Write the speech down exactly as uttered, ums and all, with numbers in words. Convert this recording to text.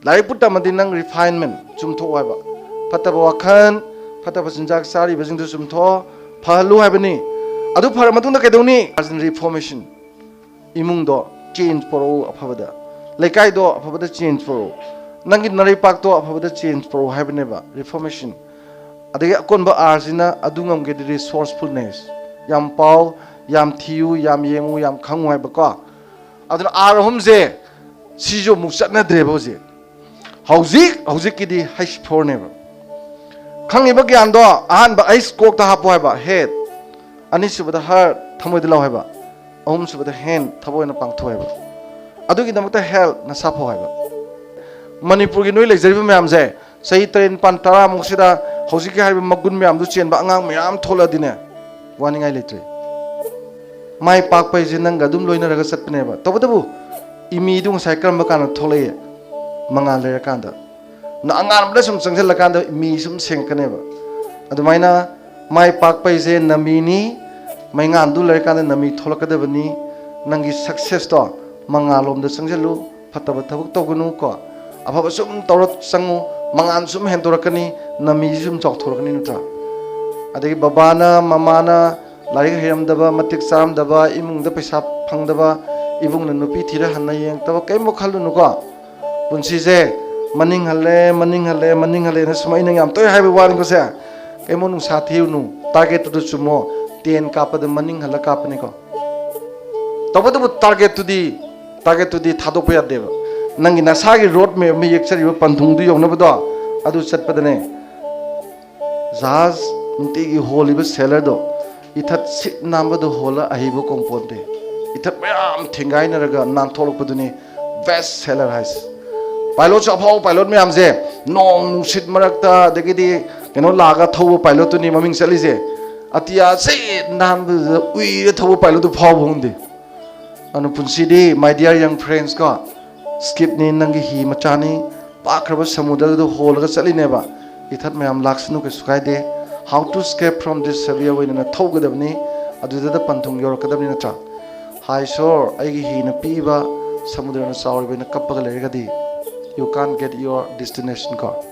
ꯂꯥꯏꯔꯤꯛꯄꯨ ꯇꯝꯃꯗꯤ ꯅꯪ refinement, ꯆꯨꯝꯊꯣꯛꯑꯣ ꯍꯥꯏꯕ꯫ ꯐꯠꯇꯕ ꯋꯥꯈꯜ, ꯐꯠꯇꯕ ꯆꯤꯟꯖꯥꯛ ꯆꯥꯔꯤꯕꯁꯤꯡꯗꯨ ꯆꯨꯝꯊꯣꯛꯑꯣ, ꯐꯍꯜꯂꯨ ꯍꯥꯏꯕꯅꯤ꯫ ꯑꯗꯨ ꯐꯔ ꯃꯇꯨꯡꯗ ꯀꯩꯗꯧꯅꯤ? Reformation꯫ ꯏꯃꯨꯡꯗꯣ change ꯄꯨꯔꯛꯎ ꯑꯐꯕꯗ, ꯂꯩꯀꯥꯏꯗꯣ ꯑꯐꯕꯗ change ꯄꯨꯔꯛꯎ, ꯅꯪꯒꯤ ꯅꯔꯩꯄꯥꯛꯇꯣ ꯑꯐꯕꯗ change ꯄꯨꯔꯛꯎ ꯍꯥꯏꯕꯅꯦꯕ reformation꯫ ꯑꯗꯒꯤ ꯑꯀꯣꯟꯕ R ꯁꯤꯅ ꯑꯗꯨ ꯉꯝꯒꯦꯗꯤ resourcefulness, ꯌꯥꯝ ꯄꯥꯎ, ꯌꯥꯝ ꯊꯤꯌꯨ, ꯌꯥꯝ ꯌꯦꯡꯉꯨ, ꯌꯥꯝ ꯈꯪꯉꯨ ꯍꯥꯏꯕꯀꯣ꯫ ꯑꯗꯨꯅ R ꯑꯍꯨꯝꯁꯦ ꯁꯤꯁꯨ ꯑꯃꯨꯛ ꯆꯠꯅꯗ꯭ꯔꯦꯕ ꯍꯧꯖꯤꯛ꯫ ꯍꯧꯖꯤꯛ ꯍꯧꯖꯤꯛꯀꯤꯗꯤ H four ꯅꯦꯕ꯫ ꯈꯪꯉꯤꯕ ꯒ꯭ꯌꯥꯟꯗꯣ ꯑꯍꯥꯟꯕ H ꯀꯣꯛꯇ ꯍꯥꯞꯄꯣ ꯍꯥꯏꯕ, head꯫ ꯑꯅꯤꯁꯨꯕꯗ heart, ꯊꯃꯣꯏꯗ ꯂꯥꯎ ꯍꯥꯏꯕ꯫ ꯑꯍꯨꯝꯁꯨꯕꯗ hand, ꯊꯕꯛ ꯑꯣꯏꯅ ꯄꯥꯡꯊꯣꯛꯑꯦꯕ꯫ ꯑꯗꯨꯒꯤꯗꯃꯛꯇ health, ꯅꯁꯥ ꯐꯧ ꯍꯥꯏꯕ꯫ ꯃꯅꯤꯄꯨꯔꯒꯤ ꯅꯣꯏ ꯂꯩꯖꯔꯤꯕ ꯃꯌꯥꯝꯁꯦ ꯆꯍꯤ ꯇꯔꯦꯠ, ꯅꯤꯄꯥꯟ, ꯇꯔꯥꯃꯨꯛꯁꯤꯗ ꯍꯧꯖꯤꯛꯀꯤ ꯍꯥꯏꯔꯤꯕ ꯃꯒꯨꯟ ꯃꯌꯥꯝꯗꯨ ꯆꯦꯟꯕ ꯑꯉꯥꯡ ꯃꯌꯥꯝ ꯊꯣꯛꯂꯛꯑꯗꯤꯅꯦ, ꯋꯥꯅꯤꯡꯉꯥꯏ ꯂꯩꯇ꯭ꯔꯦ꯫ ꯃꯥꯏ ꯄꯥꯛꯄ ꯍꯥꯏꯁꯦ ꯅꯪꯒ ꯑꯗꯨꯝ ꯂꯣꯏꯅꯔꯒ ꯆꯠꯄꯅꯦꯕ꯫ ꯇꯧꯕꯇꯕꯨ ꯏꯃꯤꯗꯨ ꯉꯁꯥꯏ ꯀꯔꯝꯕ ꯀꯥꯟꯗ ꯊꯣꯛꯂꯛꯏ? ꯃꯉꯥꯜ ꯂꯩꯔꯀꯥꯟꯗ꯫ ꯅ ꯑꯉꯥꯟꯕꯗ ꯁꯨꯝ ꯆꯪꯁꯤꯜꯂꯀꯥꯟꯗ ꯃꯤ ꯁꯨꯝ ꯁꯦꯡꯉꯛꯀꯅꯦꯕ꯫ ꯑꯗꯨꯃꯥꯏꯅ ꯃꯥꯏ ꯄꯥꯛꯄ ꯍꯥꯏꯁꯦ ꯅꯃꯤꯅꯤ, ꯃꯩꯉꯥꯟꯗꯨ ꯂꯩꯔꯀꯥꯟꯗ ꯅꯃꯤ ꯊꯣꯛꯂꯛꯀꯗꯕꯅꯤ꯫ ꯅꯪꯒꯤ success ꯇꯣ ꯃꯉꯥꯜꯂꯣꯝꯗ ꯆꯪꯁꯤꯜꯂꯨ, ꯐꯠꯇꯕ ꯊꯕꯛ ꯇꯧꯒꯅꯨ ꯀꯣ꯫ ꯑꯐꯕ ꯁꯨꯝ ꯇꯧꯔ ꯆꯪꯉꯨ, ꯃꯉꯥꯜ ꯁꯨꯝ ꯍꯦꯟꯗꯣꯔꯛꯀꯅꯤ, ꯅꯃꯤꯁꯨ ꯁꯨꯝ ꯆꯥꯎꯊꯣꯔꯛꯀꯅꯤ ꯅꯠꯇ꯭ꯔꯥ? ꯑꯗꯒꯤ ꯕꯕꯥꯅ ꯃꯃꯥꯅ ꯂꯥꯏꯔꯤꯛ ꯍꯩꯔꯝꯗꯕ, ꯃꯇꯤꯛ ꯆꯥꯔꯝꯗꯕ, ꯏꯃꯨꯡꯗ ꯄꯩꯁꯥ ꯐꯪꯗꯕ, ꯏꯕꯨꯡꯅ ꯅꯨꯄꯤ ꯊꯤꯔ ꯍꯟꯅ ꯌꯦꯡꯉꯛꯇꯕ, ꯀꯔꯤꯝ ꯈꯜꯂꯨꯅꯨꯀꯣ꯫ ꯄꯨꯟꯁꯤꯁꯦ ꯃꯅꯤꯡ ꯍꯜꯂꯦ, ꯃꯅꯤꯡ ꯍꯜꯂꯦ, ꯃꯅꯤꯡ ꯍꯜꯂꯦꯅ ꯁꯨꯝ ꯑꯩꯅ ꯌꯥꯝ ꯇꯣꯏ ꯍꯥꯏꯕ ꯋꯥꯅꯤꯀꯣ ꯁꯦ꯫ ꯀꯩꯃꯣ ꯅꯨꯡꯁꯥ ꯊꯤꯔꯨꯅꯨ, target ꯇꯨꯗ ꯆꯨꯝꯃꯣ꯫ Ten ꯀꯥꯞꯄꯗ ꯃꯅꯤꯡ ꯍꯜꯂ ꯀꯥꯞꯄꯅꯤꯀꯣ꯫ ꯇꯧꯕꯇꯕꯨ target ꯇꯨꯗꯤ, target ꯇꯨꯗꯤ ꯊꯥꯗꯣꯛꯄ ꯌꯥꯗꯦꯕ꯫ ꯅꯪꯒꯤ ꯅꯁꯥꯒꯤ road map ꯑꯃ ꯌꯦꯛꯆꯔꯤꯕ ꯄꯟꯊꯨꯡꯗꯨ ꯌꯧꯅꯕꯗꯣ, ꯑꯗꯨ ꯆꯠꯄꯗꯅꯦ꯫ ꯖꯍꯥꯖ ꯅꯨꯡꯇꯤꯒꯤ ꯍꯣꯜꯂꯤꯕ sailor ꯗꯣ ꯏꯊꯠ ꯁꯤꯠ ꯅꯥꯟꯕꯗ ꯍꯣꯜꯂ ꯑꯍꯩꯕ ꯀꯣꯡꯄꯣꯟꯗꯦ꯫ ꯏꯊꯠ ꯃꯌꯥꯝ ꯊꯦꯡꯒꯥꯏꯅꯔꯒ ꯅꯥꯟꯊꯣꯛꯂꯛꯄꯗꯨꯅꯤ best sailor ꯍꯥꯏꯁꯦ꯫ Pilot ꯁꯨ ꯑꯐꯥꯎꯕ pilot ꯃꯌꯥꯝꯁꯦ ꯅꯣꯡ ꯅꯨꯡꯁꯤꯠ ꯃꯔꯛꯇ ꯑꯗꯒꯤꯗꯤ ꯀꯩꯅꯣ ꯂꯥꯛꯑꯒ ꯊꯧꯕ pilot ꯇꯨꯅꯤ ꯃꯃꯤꯡ ꯆꯠꯂꯤꯁꯦ꯫ ꯑꯇꯤꯌꯥ ꯁꯤꯠ ꯅꯥꯟꯕꯗꯨꯗ ꯎꯏꯔ ꯊꯧꯕ pilot ꯇꯨ ꯐꯥꯎꯕ ꯉꯝꯗꯦ꯫ ꯑꯗꯨꯅ ꯄꯨꯟꯁꯤꯗꯤ, my dear young friends ꯀꯣ, ship ꯅꯤ, ꯅꯪꯒꯤ ꯍꯤ ꯃꯆꯥꯅꯤ, ꯄꯥꯛꯈ꯭ꯔꯕ ꯁꯃꯨꯗ꯭ꯔꯗꯨꯗ ꯍꯣꯜꯂꯒ ꯆꯠꯂꯤꯅꯦꯕ꯫ ꯏꯊꯠ ꯃꯌꯥꯝ ꯂꯥꯛꯁꯅꯨ, ꯀꯩꯁꯨ ꯀꯥꯏꯗꯦ꯫ How to escape from this savior ꯑꯣꯏꯅ ꯊꯧꯒꯗꯕꯅꯤ, ꯑꯗꯨꯗ ꯄꯟꯊꯨꯡ ꯌꯧꯔꯛꯀꯗꯕꯅꯤ ꯅꯠꯇ꯭ꯔꯥ? ꯍꯥꯏ ꯁꯣꯔ, ꯑꯩꯒꯤ ꯍꯤꯅ ꯄꯤꯛꯏꯕ, ꯁꯃꯨꯗ꯭ꯔꯅ ꯆꯥꯎꯔꯤꯕ ꯑꯩꯅ ꯀꯞꯄꯒ ꯂꯩꯔꯒꯗꯤ, you can't get your destination ꯀꯣ꯫